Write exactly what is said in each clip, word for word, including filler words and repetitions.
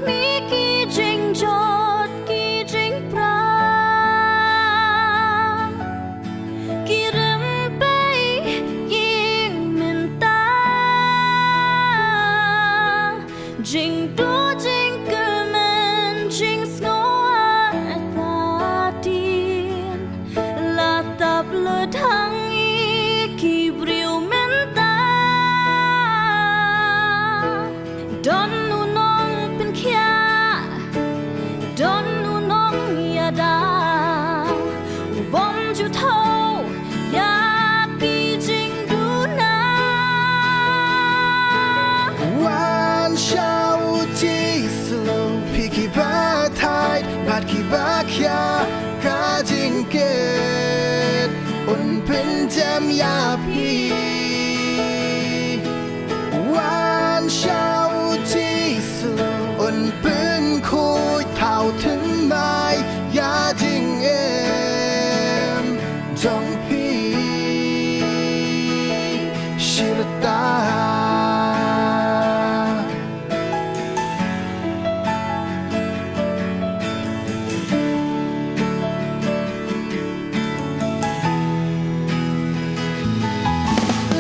Mih ki jingjot ki jingpra, ki rympei ïing mynta, jingduh jingkyrmen jingsngew artatien. La tap lut ha ngi ki briew mynta. Don u nongpynkhiah, don u nongïada, u bym ju thew ïa ki jingduna. Wan sha u Jisu, phi ki ba thait bad ki ba khiah, ka jingkit un pynjem ïa phi. Wan sha u Jisu, un pynkhuid thaw thymmai ïa jingim jong phi. Shirta.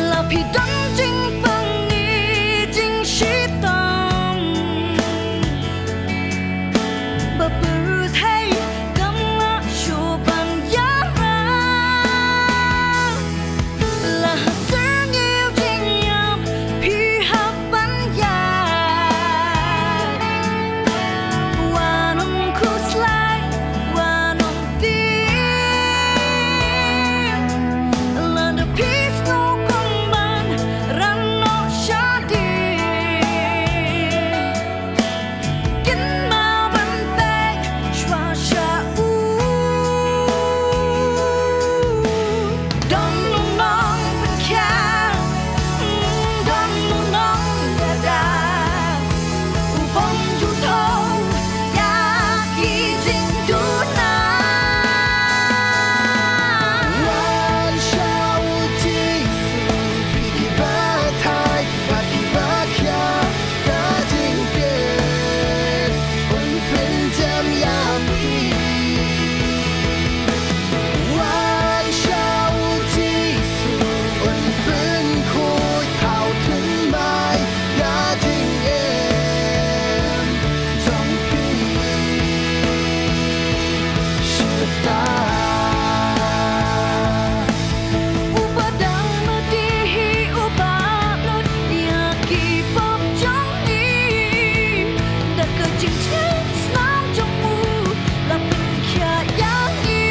La phi don jingpang ne jingshitom, ba pyrthei kam lah shuh ban ïarap. La ha syrngiew jingïap phi hap ban ïaid. Wat nym khuslai, wat nym tieng. Lada phi sngewkhia ban ran noh shadien, kynmaw ban peit shuwa sha u. Don u nongpynkhiah, don u nongïada, u bym ju thew ïa ki jingduna. Wan sha u Jisu, phi ki ba thait bad ki ba khiah, ka jingkit un pynjem ïa phi. Wan sha u Jisu, un pynkhuid thaw thymmai ïa jingim jong phi. Shirta. Uba dang madi hi uba nud ïa ki pop jong ngi. Da ka jingthied snam jong u la pynkhiah ïa ngi.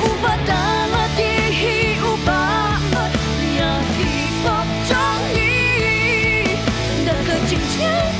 Uba dang madi hi uba nud ïa ki pop jong ngi. Da ka jingthied